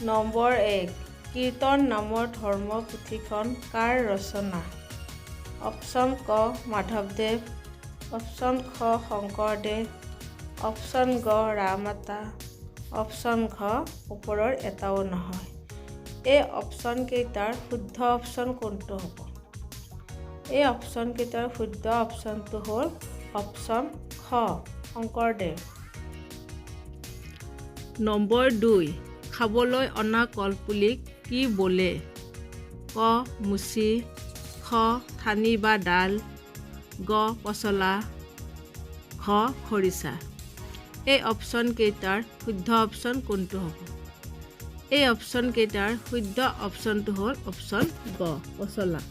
Number 1, কীৰ্তন নামৰ ধৰ্ম পুথিখন কাৰ ৰচনা? অপচন ক মাধৱদেৱ, অপচন খ শংকৰদেৱ, অপচন গ ৰামআতা, অপচন ঘ ওপৰৰ এটাও নহয়। এই অপচন কেইটাৰ শুদ্ধ অপচন কোনটো হ'ব? এই অপচন কেইটাৰ শুদ্ধ অপচনটো হ'ল অপচন খ শংকৰদেৱ। নম্বৰ 2, খাবলৈ অনা কলপুলিক কি বোলে? ক মুচি, খ ঠানি বা ডাল, গ পচলা, ঘ খৰিচা। এই অপচন কেইটাৰ শুদ্ধ অপচন কোনটো হ'ব? এই অপচন কেইটাৰ শুদ্ধ অপচনটো হ'ল অপচন গ পচলা।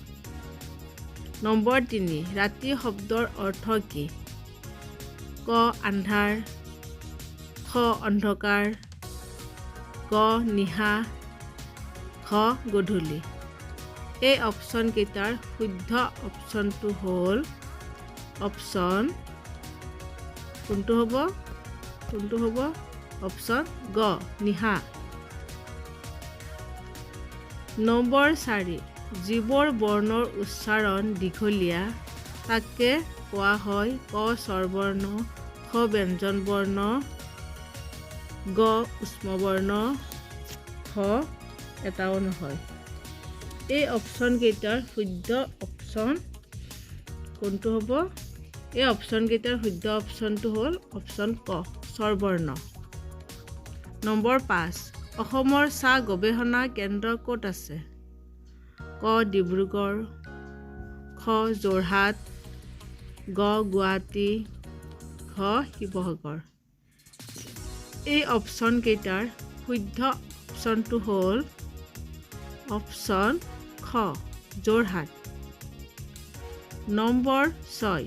নম্বৰ 3, ৰাতি শব্দৰ অৰ্থ কি? ক আন্ধাৰ, খ অন্ধকাৰ, গ নিশা, ঘ গধূলি। এই অপচন কেইটাৰ শুদ্ধ অপচনটো হ'ল অপচন কোনটো হ'ব? কোনটো হ'ব? অপচন গ নিশা। নম্বৰ 4, যিবোৰ বৰ্ণৰ উচ্চাৰণ দীঘলীয়া তাকে কোৱা হয় ক স্বৰবৰ্ণ, খ ব্যঞ্জন বৰ্ণ, গ ঊষ্মবৰ্ণ, ঘ এটাও নহয়। এই অপচন কেইটাৰ শুদ্ধ অপচন কোনটো হ'ব? এই অপচন কেইটাৰ শুদ্ধ অপচনটো হ'ল অপচন ক স্বৰবৰ্ণ। নম্বৰ 5, অসমৰ চাহ গৱেষণা কেন্দ্ৰ ক'ত আছে? ক ডিব্ৰুগড়, খ যোৰহাট, গ গুৱাহাটী, ঘ শিৱসাগৰ। এই অপচন কেইটাৰ শুদ্ধ অপচনটো হ'ল অপচন খ যোৰহাট। নম্বৰ 6,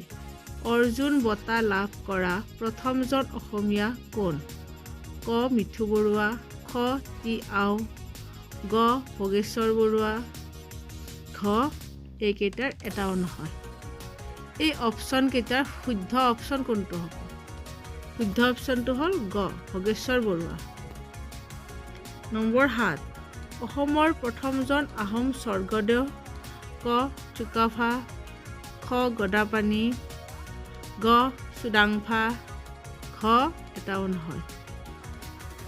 অৰ্জুন বঁটা লাভ কৰা প্ৰথমজন অসমীয়া কোন? ক মিঠু বৰুৱা, খ টি আও, গ ভোগেশ্বৰ বৰুৱা, ঘ এইকেইটাৰ এটাও নহয়। এই অপচন কেইটাৰ শুদ্ধ অপচন কোনটো হ'ব? শুদ্ধ অপচনটো হ'ল গ ভোগেশ্বৰ বৰুৱা। নম্বৰ 7, অসমৰ প্ৰথমজন আহোম স্বৰ্গদেউ? ক চুকাফা, খ গদাপাণি, গ চুডাংফা, ঘ এটাও নহয়।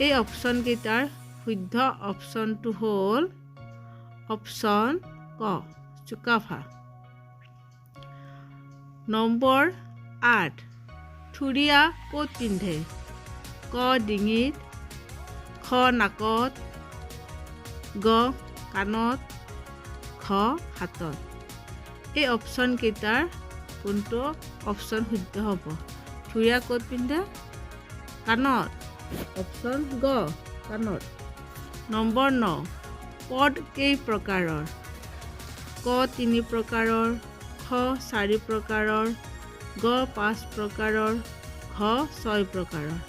এই অপচন কেইটাৰ শুদ্ধ অপচনটো হ'ল অপচন ক চুকাফা। নম্বৰ 8, থুৰীয়া ক'ত পিন্ধে? ক ডিঙিত, খ নাকত, গ কাণত, ঘ হাতত। এই অপচন কেইটাৰ কোনটো অপচন শুদ্ধ হ'ব? থুৰীয়া ক'ত পিন্ধে? কাণত, অপচন গ কাণত। নম্বৰ 9, পদ কেই প্ৰকাৰৰ? ক 3 প্ৰকাৰৰ, খ 4 প্ৰকাৰৰ, গ 5 প্ৰকাৰৰ, ঘ 6 প্ৰকাৰৰ।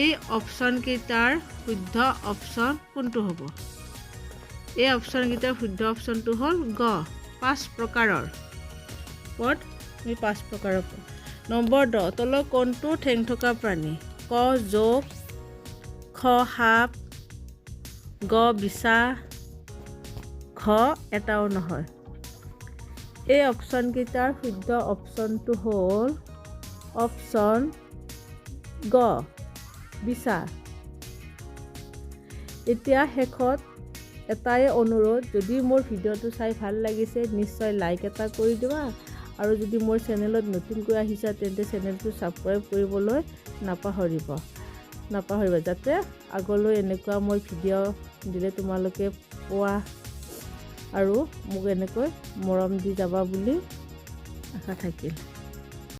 এই অপচন কেইটাৰ শুদ্ধ অপচন কোনটো হ'ব? এই অপচন কেইটাৰ শুদ্ধ অপচনটো হ'ল গ 5 প্ৰকাৰৰ। পদ আমি 5 প্ৰকাৰৰ পাওঁ। নম্বৰ 10, তলৰ কোনটো ঠেং থকা প্ৰাণী? ক জোক, খ সাপ, গ বিছা, ঘ এটাও নহয়। এই অপচন কেইটাৰ শুদ্ধ অপচনটো হ'ল অপচন গ বিছা। এতিয়া শেষত এটাই অনুৰোধ, যদি মোৰ ভিডিঅ'টো চাই ভাল লাগিছে নিশ্চয় লাইক এটা কৰি দিবা, আৰু যদি মোৰ চেনেলত নতুনকৈ আহিছা তেন্তে চেনেলটো ছাবস্ক্ৰাইব কৰিবলৈ নাপাহৰিবা, যাতে আগলৈ এনেকুৱা মই ভিডিঅ' দিলে তোমালোকে পোৱা আৰু মোক এনেকৈ মৰম দি যাবা বুলি আশা থাকিল।